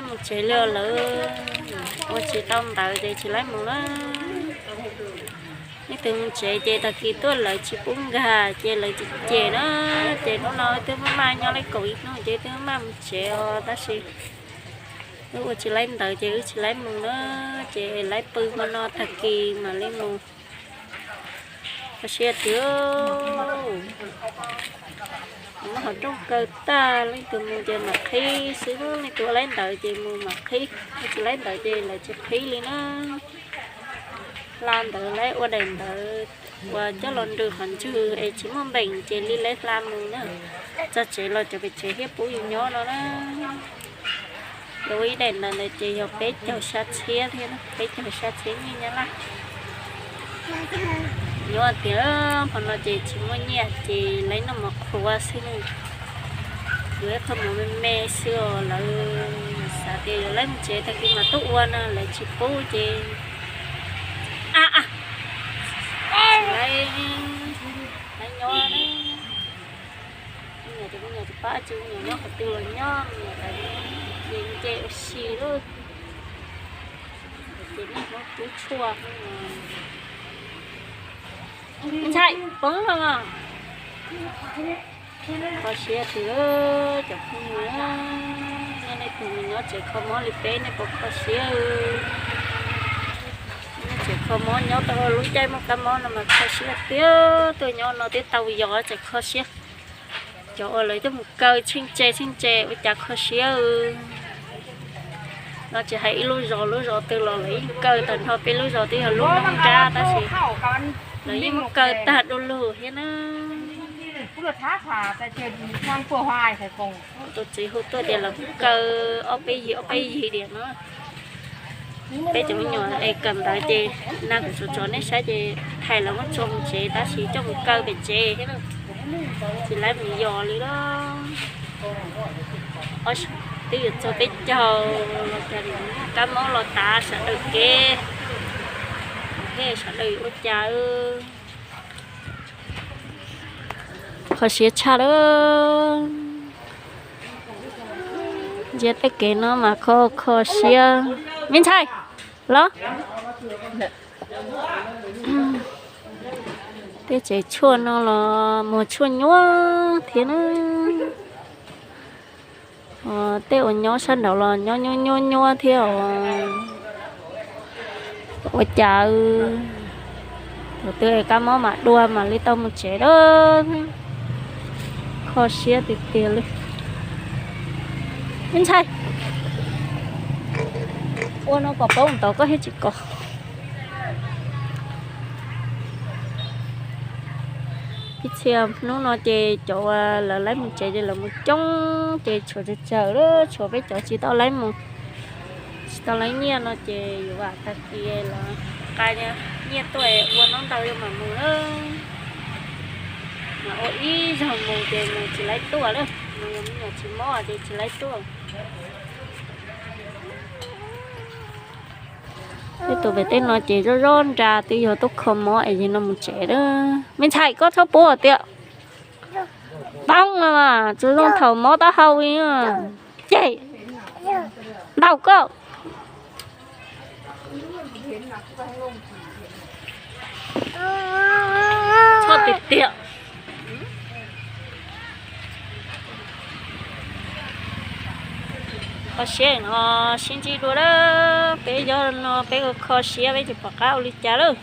Mus tsev li lawm, ua tsis tau ntawv ces tsis laib mus na. Leej twg mus tsev ces tag kis tuaj lawv tsis pub nkag ces lawv tsis cem na. Ces hnub no twb maj maj nyob li kaum ib hnub ces twb maj mus tsev os, tab sis wb ua tsis laib ntawv ces wb tsis laib mus na. Ces laib pw hmo no tag kis mam li mus. Kho siab tiag. Muab qhov rooj kaw tag, leej twg mus ces mam qhib xwb, leej twg ua laib ntawv ces mus mam qhib, tsis laib ntawv ces lawv tsis qhib li na. Hla ntawv laib ua daim ntawv uas coj los nrws qhov ntswg es tsis muaj npeem ces li laib hla mus na. Txog tsev los cov pem tsev thiaj pub yus nyob no na. Yog ua ib daim ntawv ntawd ces yog peb caug xya txhiab thiab, peb caug xya txhiab nyiaj Nyab Laj. Nyob tias hmo no ces tsis muaj nyiaj ces laib noj mov qhuav xwb na. Yuav ib qho mov me me xwb os, lawv xav tias yuav laib mus tsev tag kis mas tuaj ua no lawv tsis pub ces laib nyob. Me nyuam ces me nyuam tsis paub tsis me nyuam nyob qhov twg los nyob, me nyuam ces nce ua si lawm. Ces nej muab tub tshuaj. Ntshai poob no. Kho siab tiag cov phooj ywg, nej tus nyob tsev kho mob li peb nej puas kho siab? Nyob tsev kho mob nyob tau lub caij muaj kab mob no mas kho siab tiag, tuaj nyob no twb tau yos tseem kho siab. Cov uas lawv coj mus kaw tsheej tse tsheej tse ua cas kho siab. No tsis hais ib lub zos lub zos twg los lawv yeej kaw tag nrho, peb lub zos twb yog lub nrab tab sis lawv yeej muab kaw tag du lug thiab na. Tus txiv hu tuaj tias lawv kuj kaw ob peb yig ob peb yig diam no. Peb cov me nyuam es kawm ntawv ces nag kuv tsuas tso nej saib ces thais lawv muab tso mus tsev tab sis coj mus kaw pem tsev thiab, tsis laib mus yos li lawm. Twb yuav txog peb caug los cas kab mob los tav sawv daws kev, sawv daws ua cas. Kho siab tshaj lawm. Ntsia tej kev no mas kho kho siab. Me ntxhais los, tej tsev tshuaj no los muag tshuaj nyuaj thiab na. Tej uas nyob sab nraud los nyob nyuaj nyuaj nyuaj thiab os. Ua cas thaum twg kab mob mam dua mam li tau mus tsev lawm. Kho siab tiag tiag li. Me ntxhais, ua no kom paub ntau koj thiaj tsis kos. Ib txhia hnub no ces cov uas lawv laib mus tsev ces lawv mus coob ces tshuav tsawg tsawg lawm, tshuav peb cov tsis tau laib mus, tsis tau laib nyiaj no ces yuav vam tag kis lawv nqa nyiaj tuaj ua hnub ntau mam mus lawm. Mas ua ib zaug mus ces mus tsis laib tuaj lawm, mus yog me nyuam tsis mob ces tsis laib tuaj. Tej tus pem tej no ces zoj zoj nra twb yog tuaj kho mob es yog no mus tsev lawm. Me ntxhais koj txhob pub tias poob no mas tsuas zoo thaum mob taub hau li. Ces ntaus koj. Txhob tiag tiag. Kho siab no sib ntsib dua lawm, peb yog no peb kho siab peb tsis pom qab ua li cas lawm.